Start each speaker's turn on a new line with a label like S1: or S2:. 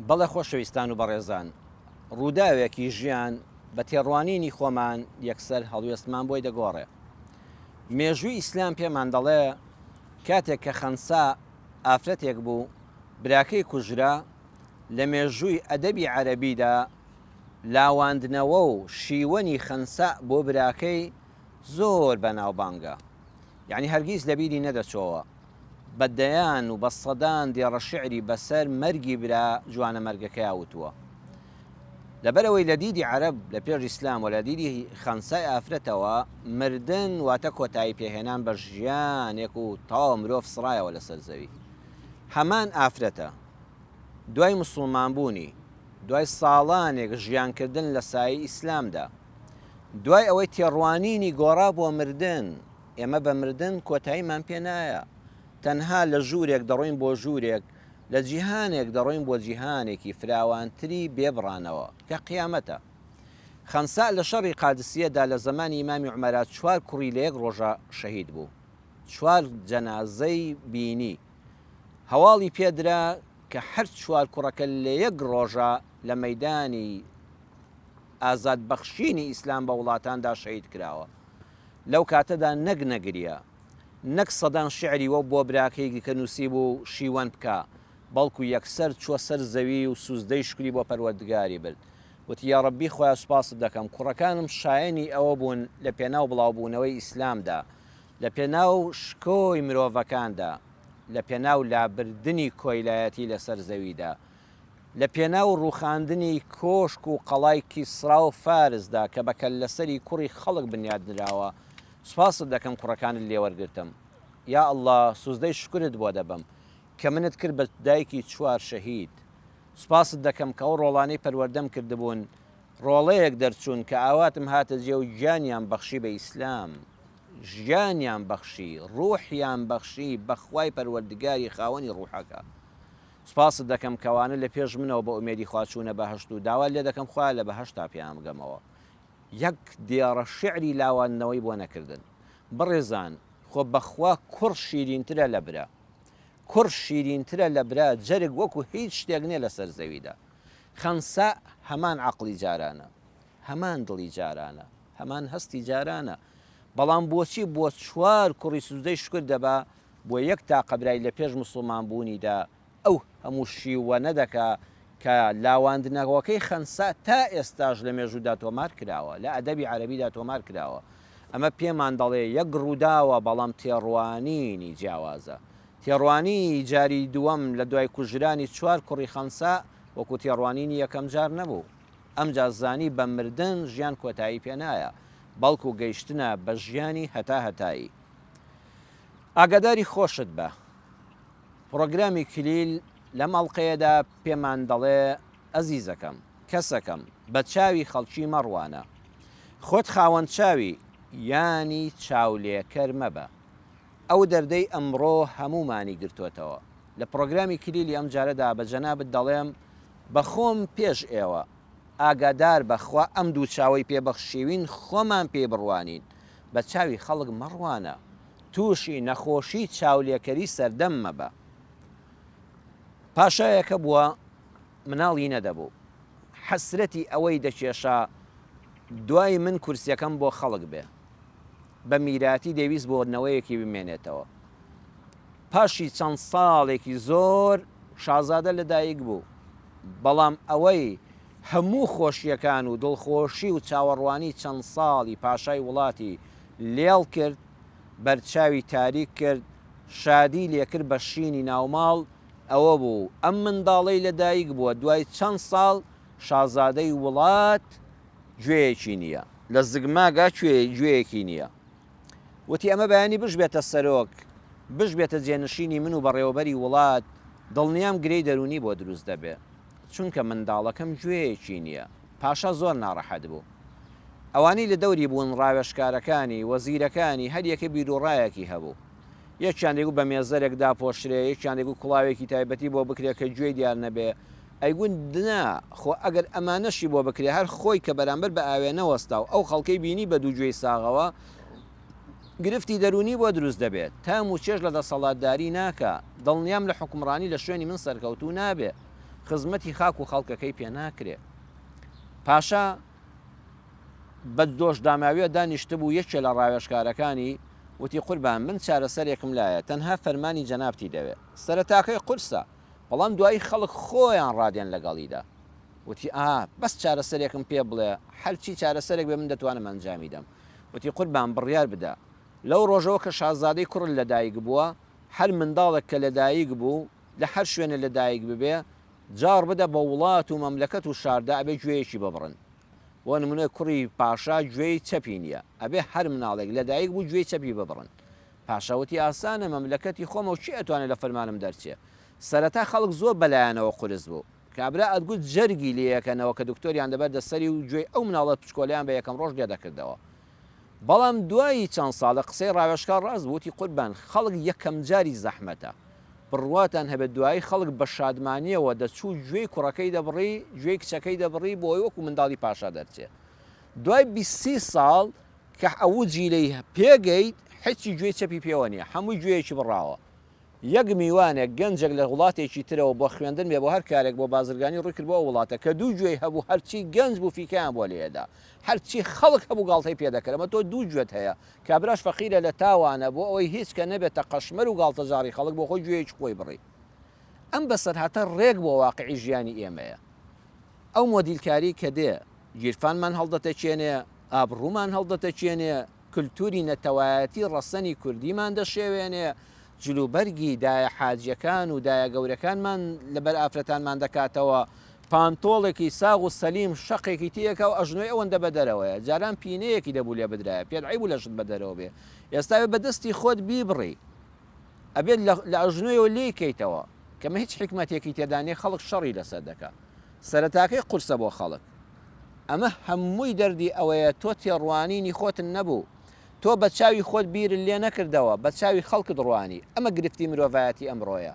S1: بەڵێ خۆشەویستان و بەڕێزان، ڕووداوێکی ژیان بە تێڕوانینی خۆمان یەکسەر هەڵوێستمان بۆی دەگۆڕێ. مێژووی ئیسلام پێمان دەڵێ کاتێک کە خەنسا ئافرەتێک بوو براکەی کوژرا، لە مێژووی ئەدەبی عەرەبیدا لاواندنەوە و شیوەنی خەنسا بۆ براکەی زۆر بەناوبانگە. یەعنی هەرگیز لەبیری نەدەچۆوە. بە دەیان و بە سەدان دێڕە شیعری بەسەر مەرگی برا جوانەمەرگەکەیا وتووە. لەبەرئەوەی لە دیدی عەرەب لە پێش ئیسلام و لە دیدی خەنسای ئافرەتەوە مردن واتە کۆتایی پێهێنان بە ژیانێک و تەواو مرۆڤ سڕایەوە لەسەر زەوی. هەمان ئافرەتە دوای موسڵمانبوونی، دوای ساڵانێک ژیانکردن لە سایەی ئیسلامدا، دوای ئەوەی تێڕوانینی گۆڕا بۆ مردن، ئێمە بە مردن کۆتاییمان پێ نایە، تەنها لە ژوورێک دەڕۆین بۆ ژوورێک، لە جیهانێک دەڕۆین بۆ جیهانێکی فراوانتری بێ بڕانەوە، کە قیامەتە. خەنساء لە شەڕی قادسیەدا لە زەمانی ئیمامی عومەرا چوار کوڕی لە یەک ڕۆژا شەهید بوو. چوار جەنازەی بینی. هەواڵی پێ درا کە هەر چوار کوڕەکە لە یەک ڕۆژا لە مەیدانی ئازاد بەخشینی ئیسلام بە وڵاتاندا شەهید کراوە. لەو کاتەدا نەک نەگریا، نەک سەدان شیعری وە بۆ براکەی دیکە نووسیبوو شیوەن بکا، بەڵکو یەکسەر چووە سەر زەوی و سوزدەی شوکری بۆ پەروەردگاری برد. وتی، یاڕەبی خوایە سوپاست دەکەم، کوڕەکانم شایەنی ئەوە بوون لە پێناو بڵاوبوونەوەی ئیسلامدا، لە پێناو شکۆی مرۆڤەکاندا، لە پێناو لابردنی کۆیلایەتی لەسەر زەویدا، لە پێناو ڕووخاندنی کۆشک و قەڵای کیسرا و فارسدا کە بە کەللەسەری کوڕی خەڵک بنیاد نراوە، سوپاست دەکەم کوڕەکانت لێ وەرگرتم. یا اللە سوزدەی شوکرت بۆ دەبەم کە منت کرد بە دایکی چوار شەهید. سوپاست دەکەم کە ئەو ڕۆڵانەی پەروەردەم کردبوون ڕۆڵەیەک دەرچوون کە ئاواتم هاتە جێ و گیانیان بەخشی بە ئیسلام. ژیانیان بەخشی، ڕوحیان بەخشی بە خوای پەروەردگاری خاوەنی ڕوحەکە. سوپاست دەکەم کەوانە لە پێش منەوە بە ئومێدی خوا چوونە بەهەشت و داوات لێ دەکەم خوایە لە بەهەشتا پێیان بگەمەوە. یەک دێڕە شیعری لاواندنەوەی بۆ نەکردن. بەڕێزان خۆ بەخوا کوڕ شیرینترە لە برا. کوڕ شیرینترە لە برا جەرگ وەکو هیچ شتێک نیە لەسەر زەویدا. خەنساء هەمان عەقڵی جارانە. هەمان دڵی جارانە. هەمان هەستی جارانە. بەڵام بۆچی بۆ چوار کوڕی سوجدەی شوکر دەبا بۆ یەک تاقە برای لە پێش موسڵمان بوونیدا ئەو هەموو شیوەنە دەکا کە لاواندنەوەکەی خەنسا تا ئێستاش لە مێژوودا تۆمار کراوە، لە ئەدەبی عەرەبیدا تۆمار کراوە. ئەمە پێمان دەڵێ یەک ڕووداوە بەڵام تێڕوانینی جیاوازە. تێڕوانینی جاری دووەم لە دوای کوژرانی چوار کوڕی خەنسا وەکوو تێڕوانینی یەکەم جار نەبوو. ئەمجا زانی بە مردن ژیان کۆتایی پێ نایە، بەڵکوو گەیشتنە بە ژیانی هەتا هەتایی. ئاگاداری خۆشت بە. پڕۆگرامی کلیل لەم ئەڵقەیەدا پێمان دەڵێ ئەزیزەکەم، کەسەکەم، بە چاوی خەڵکی مەڕوانە. خۆت خاوەن چاوی یانی چاولێکەر مەبە. ئەو دەردەی ئەمڕۆ هەموومانی گرتۆتەوە. لە پڕۆگرامی کلیلی ئەمجارەدا بە جەنابت دەڵێم بە خۆم پێش ئێوە. ئاگادار بە خوا ئەم دوو چاوەی پێ بەخشیوین خۆمان پێی بڕوانین. بە چاوی خەڵک مەڕوانە. تووشی نەخۆشی چاولێکەری سەردەم مەبە. پاشایەک هەبووە مناڵی نەدەبوو. حەسرەتی ئەوەی دەکێشا دوای من کورسیەکەم بۆ خەڵک بێ. بە میراتی دەیویست بۆ نەوەیەکی بمێنێتەوە. پاشی چەند ساڵێکی زۆر شازادە لەدایک بوو. بەڵام ئەوەی هەموو خۆشییەکان و دڵخۆشی و چاوەڕوانی چەند ساڵی پاشای وڵاتی لێڵ کرد، بەرچاوی تاریک کرد، شادی لێکرد بە شینی ناوماڵ، ئەوە بوو ئەم منداڵەی لە دایک بووە دوای چەند ساڵ شازادەی وڵات گوێیەکی نییە، لە زگماگا گوێیەکی نییە. وتی ئەمە بەیانی بشبێتە سەرۆک، بشبێتە جێنشینی من و بەڕێوەبەری وڵات، دڵنیام گرێی دەروونی بۆ دروست دەبێ. چونکە منداڵەکەم گوێیەکی نییە. پاشا زۆر ناڕەحەت بوو. ئەوانەی لە دەوری بوون، ڕاوێژکارەکانی، وەزیرەکانی، هەر یەکە بیروڕایەکی هەبوو. یەکیان دەیگوت بە مێزەرێک داپۆشرێ، یەکیان دەیگوت کوڵاوێکی تایبەتی بۆ بکرێ کە گوێی دیار نەبێ. ئەیگوت نا، خۆ ئەگەر ئەمانەشی بۆ بکرێ، هەر خۆی کە بەرامبەر بە ئاوێنە وەستا و ئەو خەڵکەی بینی بە دوو گوێی ساغەوە، گرفتی دەروونی بۆ دروست دەبێ. تام و چێژ لە دەسەڵاتداری ناکا. دڵنیام لە حوکمڕانی لە شوێنی من سەرکەوتوو نابێ. خزمەتی خاک و خەڵکەکەی پێ ناکرێ. پاشا بە دۆشداماویە دانیشتبوو یەکێ لە ڕاوێژکارەکانی وتی قوربان من چارەسەرێکم لایە تەنها فەرمانی جەنابتی دەوێ. سەرەتاکەی قورسە بەڵام دوایی خەڵک خۆیان ڕادێن لەگەڵیدا. وتی ئا بەس چارەسەرێکم پێ بڵێ هەرچی چارەسەرێک بێ من دەتوانم ئەنجامی دەم. وتی قوربان بڕیار بدە لەو ڕۆژەوە کە شازادەی کوڕت لەدایک بووە هەر منداڵێک کە لەدایک بوو لە هەر شوێنێ لەدایک ببێ جاڕ بدە بە وڵات و مەملەکەت و شاردا ئەبێ گوێیەکی ببڕن. بۆ نمونە کوڕی پاشا گوێی چەپی نیە ئەبێ هەر مناڵێک لەدایک بوو گوێی چەپی ببڕن. پاشا وتی ئاسانە مەملەکەتی خۆمە و کێ ئەتوانێ لە فەرمانم دەرچێ. سەرەتا خەڵک زۆر بەلایانەوە قورس بوو. کابرا ئەتگوت جەرگی لێیەکەنەوە کە دکتۆریان دەبەردە سەری و گوێی ئەو مناڵە بچکۆلەیان بە یەکەم ڕۆژ لێدەکردەوە. بەڵام دوایی چەند ساڵە قسەی ڕاوێژکار ڕاست بوو وتی قوربان خەڵک یەکەم جاری زەحمەتە بڕواتان هەبێت دوایی خەڵک بە شادمانیەوە دەچوو گوێی کوڕەکەی دەبڕی گوێی کچەکەی دەبڕی بۆ ئەوەی وەکو منداڵی پاشا دەرچێ دوای 20 سی ساڵ کە ئەو جیلەی پێگەیت هیچی گوێی چەپی پێوە نییە هەمووی گوێیەکی بڕاوە یەک میوانێک، گەنجێک لە وڵاتێکی ترەوە بۆ خوێندن بێ بۆ هەر کارێک بۆ بازرگانی ڕووی کرد بۆ ئەو وڵاتە کە دوو گوێی هەبوو هەرچی گەنج بوو فیکەیان بۆ لێدا هەرچی خەڵک هەبوو گاڵتەی پێ دەکرد ئەمە تۆ دوو گوێت هەیە کابراش فەقیرە لە تاوانە بۆ ئەوەی هیچ کە نەبێتە قەشمەر و گاڵتەجاڕی خەڵک بۆ خۆی گوێیەکی خۆی بڕی ئەم بەسەرهاتە ڕێک بۆ واقعی ژیانی ئێمەیە ئەو مۆدیلکاری کە دێ گیرفانمان هەڵدەتەکێنێ ئابڕوومان هەڵدەتەکێنێ کلتوری نەتەوایەتی ڕەسەنی کوردیمان دەشێوێنێ، جلوبەرگی دایە حاجیەکان و دایە گەورەکانمان لەبەر ئافرەتانمان دەکاتەوە، پانتۆڵێکی ساغ و سەلیم شەقێکی تێکا و ئەژنۆی ئەوەندە بەدەرەوەیە، جاران پینەیەکی دەبوو لێ بدرایە، پێت عەیب بوو لەشت بەدەرەوە بێ، ئێستا ئەبێ بە دەستی خۆت بیبڕی، ئەبێت لە ئەژنۆیەوە لێی کەیتەوە، کەمە هیچ حیکمەتێکی تێدا نیە خەڵک شەڕی لەسەر دەکا. سەرەتاکەی قورسە بۆ خەڵک. ئەمە هەمووی دەردی ئەوەیە تۆ تێڕوانینی خۆتن نەبوو. تۆ بە چاوی خۆت بیرت لێ نەکردەوە، بە چاوی خەڵکت ڕوانی. ئەمە گرفتی مرۆڤایەتی ئەمڕۆیە.